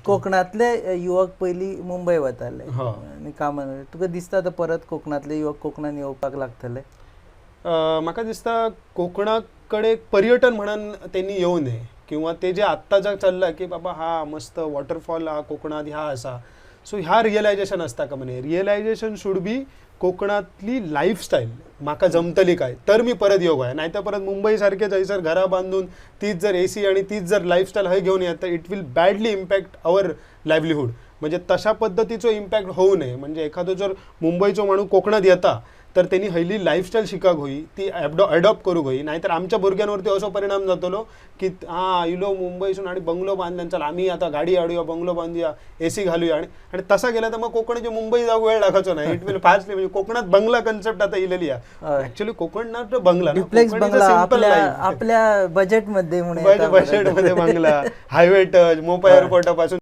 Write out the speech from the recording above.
कोकणातले युवक पयलीं मुंबय वताले हा. आनी कामान. तुका दिसता आतां परत कोकणातले युवक कोकणान येवपाक लागतले? म्हाका दिसता कोकणा कडेन पर्यटन म्हणून तेंनी येवं नये किंवा ते जे आत्ता जे चल्ला की बाबा हा मस्त वॉटरफॉल हा कोकणात ह्या आसा, सो ह्या रियलायजेशन आसता का म्हणे. रियलायजेशन should be कोकणातली लायफस्टायल म्हाका जमतली काय तर मी परत येवंक जाय, नाही तर परत मुंबई सारखे थंयसर घरां बांदून तीच जर एसी आणि तीच जर लायफस्टायल हय घेवन येत तर it will badly impact our livelihood. म्हणजे तशा पद्दतीचो इम्पॅक्ट होऊ नये. म्हणजे एखादो जर मुंबईचो माणूस कोकणात येता तर त्यांनी हयली लायफस्टायल शिकाक होई, ती अडॉप्ट करूंक होई, नाहीतर आमच्या भुरग्यांवरती असो परिणाम जातलो की हा इलो मुंबईसून आणि बंगलो बांधल्यान, चल आम्ही आता गाडी हाडूया, बंगलो बांधूया, एसी घालूया. आणि आणि तसा गेला तर मग कोकणाची मुंबई जाऊ वेळ लागायचो नाही. It will fastly. म्हणजे कोकणात बंगला कन्सेप्ट आता इलेली आहे. ऍक्च्युली कोकण ना तर बंगला. ड्युप्लेक्स बंगला आपल्या आपल्या बजेटमध्ये. बजेटमध्ये बंगला, हायवे टच, मोपा एअरपोर्टापासून.